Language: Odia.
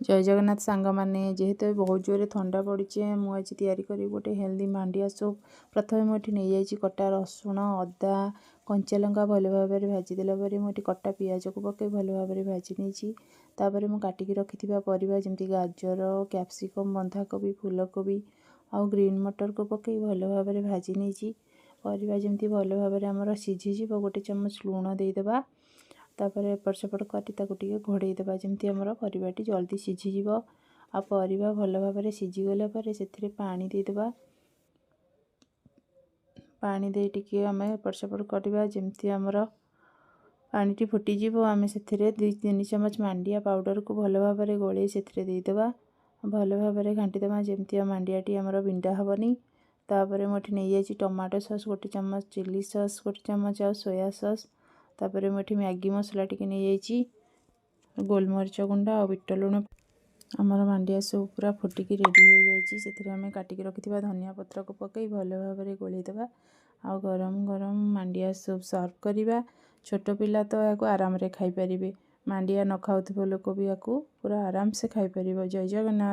ଜୟ ଜଗନ୍ନାଥ ସାଙ୍ଗମାନେ। ଯେହେତୁ ବହୁତ ଜୋରରେ ଥଣ୍ଡା ପଡ଼ିଛି, ମୁଁ ଆଜି ତିଆରି କରିବି ଗୋଟେ ହେଲ୍ଦି ମାଣ୍ଡିଆ ସୁପ୍। ପ୍ରଥମେ ମୁଁ ଏଠି ନେଇଯାଇଛି କଟା ରସୁଣ, ଅଦା, କଞ୍ଚା ଲଙ୍କା। ଭଲ ଭାବରେ ଭାଜିଦେଲା ପରେ ମୁଁ ଏଠି କଟା ପିଆଜକୁ ପକାଇ ଭଲ ଭାବରେ ଭାଜି ନେଇଛି। ତାପରେ ମୁଁ କାଟିକି ରଖିଥିବା ପରିବା, ଯେମିତି ଗାଜର, କ୍ୟାପ୍ସିକମ୍, ବନ୍ଧାକୋବି, ଫୁଲକୋବି ଆଉ ଗ୍ରୀନ୍ ମଟରକୁ ପକାଇ ଭଲ ଭାବରେ ଭାଜି ନେଇଛି। ପରିବା ଯେମିତି ଭଲ ଭାବରେ ଆମର ସିଝିଯିବ, ଗୋଟେ ଚାମଚ ଲୁଣ ଦେଇଦେବା। ତାପରେ ଏପଟ ସେପଟ କରି ତାକୁ ଟିକେ ଘୋଡ଼େଇ ଦେବା, ଯେମିତି ଆମର ପରିବାଟି ଜଲ୍ଦି ସିଝିଯିବ। ଆଉ ପରିବା ଭଲ ଭାବରେ ସିଝିଗଲା ପରେ ସେଥିରେ ପାଣି ଦେଇଦେବା। ପାଣି ଦେଇ ଟିକେ ଆମେ ଏପଟ ସେପଟ କରିବା। ଯେମିତି ଆମର ପାଣିଟି ଫୁଟିଯିବ, ଆମେ ସେଥିରେ 2-3 ଚାମଚ ମାଣ୍ଡିଆ ପାଉଡ଼ରକୁ ଭଲ ଭାବରେ ଗୋଳେଇ ସେଥିରେ ଦେଇଦେବା। ଭଲ ଭାବରେ ଘାଣ୍ଟିଦେବା, ଯେମିତି ମାଣ୍ଡିଆଟି ଆମର ବିଣ୍ଡା ହେବନି। ତାପରେ ମୁଁ ଏଠି ନେଇଯାଇଛି ଟମାଟୋ ସସ୍ ଗୋଟେ ଚାମଚ, ଚିଲି ସସ୍ ଗୋଟେ ଚାମଚ ଆଉ ସୋୟା ସସ୍। ତାପରେ ମୁଁ ଏଠି ମ୍ୟାଗି ମସଲା ଟିକେ ନେଇଯାଇଛି, ଗୋଲମରିଚ ଗୁଣ୍ଡ ଆଉ ବିଟ ଲୁଣ। ଆମର ମାଣ୍ଡିଆ ସୁପ୍ ପୁରା ଫୁଟିକି ରେଡ଼ି ହେଇଯାଇଛି। ସେଥିରେ ଆମେ କାଟିକି ରଖିଥିବା ଧନିଆ ପତ୍ରକୁ ପକାଇ ଭଲ ଭାବରେ ଗୋଳେଇ ଦେବା ଆଉ ଗରମ ଗରମ ମାଣ୍ଡିଆ ସୁପ୍ ସର୍ଭ କରିବା। ଛୋଟ ପିଲା ତ ଏହାକୁ ଆରାମରେ ଖାଇପାରିବେ। ମାଣ୍ଡିଆ ନ ଖାଉଥିବା ଲୋକ ବି ୟାକୁ ପୁରା ଆରାମସେ ଖାଇପାରିବ। ଜୟ ଜଗନ୍ନାଥ।